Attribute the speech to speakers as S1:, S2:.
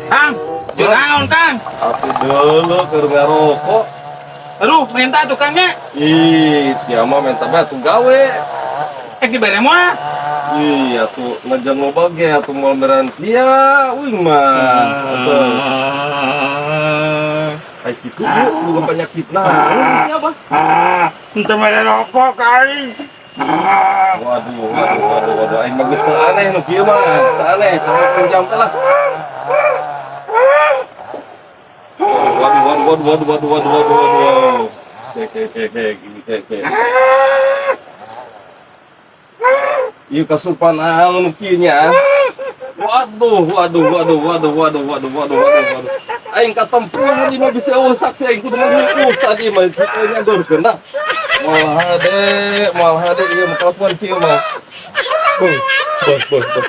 S1: Kang, naon, Kang?
S2: Atuh dulu keur ngarokok.
S1: Aduh, minta tukangnya.
S2: Ih, sia mah minta bae atuh gawe.
S1: Eh, dibere moal.
S2: Ih, atuh najan loba ge atuh moal meran sia, uing mah. Atuh. Ai kitu ieu boga penyakit naon sia bah?
S1: Ah, ente mere rokok ka aing. Ah.
S2: Waduh, waduh, waduh, waduh, aing mah geus teu aneh nu kieu mah, geus teu aneh, coba pinjam teh lah. Waduh, waduh, waduh, waduh, waduh, waduh, waduh, waduh. Ke, ke, ke, ke, ke, ke. Ieu kasupan naon nu kieu nya? Waduh, waduh, waduh, waduh, waduh, waduh, waduh, waduh, waduh. Aing katempuhan ieu mah, bisa eueuh saksi aing kudu manggil ustad ieu mah, supaya nyadorkeun dah. Moal hade, moal hade ieu mah kalakuan kieu mah. Beuh, beuh, beuh, beuh.